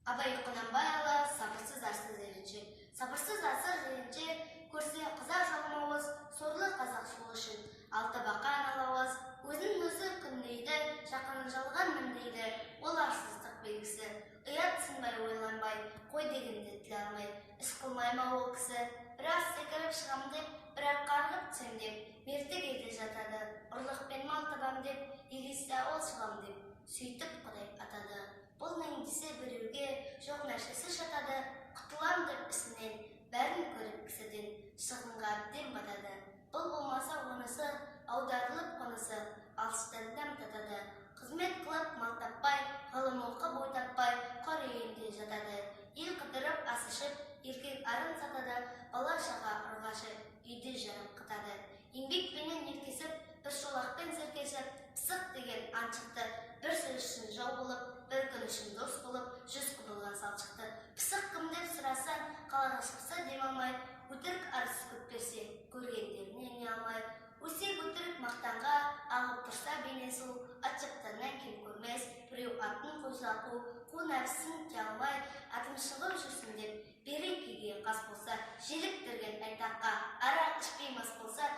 Абай Құнанбайұлы, «Сабырсыз, арсыз жиренше». Сабырсыз, арсыз жиренше көрсе қызар жалмауыз, сорлы қазақ сол үшін алты бақан алауыз. Өзін өзі күндейді, жақынын жалған міндейді, ол арсыздық белгісі. Ұят сынбай, ойланбай, қой дегенде тіл алмай, іс қылмай ма ол кісі? Біраз секіріп шығам деп, бірақ қарғып түсем деп, мертігеді, жатады. Ұрлықпен мал табам деп, егесті ауыл соғам деп, сөйтіп құдай атады. Бұл десе біреуге жоқ нәрсесі шатады, құтылам деп ісінен, бәрін көріп кісіден, шығынға әбден батады. Бұл болмаса онысы, аударылып қонысы, алыстан дәм татады. Қызмет қылып мал таппай, ғылым оқып ой таппай, құр үйінде жатады. Ел қыдырып, ас ішіп, еркек арын сатады, бала шаға ұрғашы үйде жарып қатады. Еңбекпенен еркесіп, бір шолақпен серкесіп, пысық деген ант шықты. Бір сөз үшін жау болып, бір күн үшін дос болып, жүз құбылған сал шықты. Пысық кім деп сұрасаң, қалаға шықса дем алмай, өтірік арыз көп берсе, көргендеріне не алмай. Өсек, өтірік, мақтанға ағып тұрса бейне су, ат жақтарынан кем көрмес біреу атын қойса қу. Қу нәпсісін тия алмай, атым шығып жүрсін деп, берекеге қас болса, желіктірген айтаққа, арақ ішпей мас болса,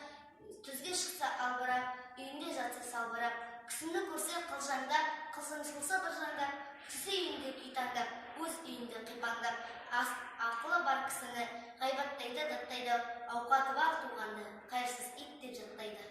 түзге шықса албырап, үйінде жатса салбырап, кісіні көрсе қылжаңдап, қылжыңсылса быржаңдап, кісі үйінде күй таңдап, өз үйінде қипаңдап, ақылы бар кісіні ғайбаттайды, даттайды, ауқаты бар туғанды қайырсыз ит деп жаттайды.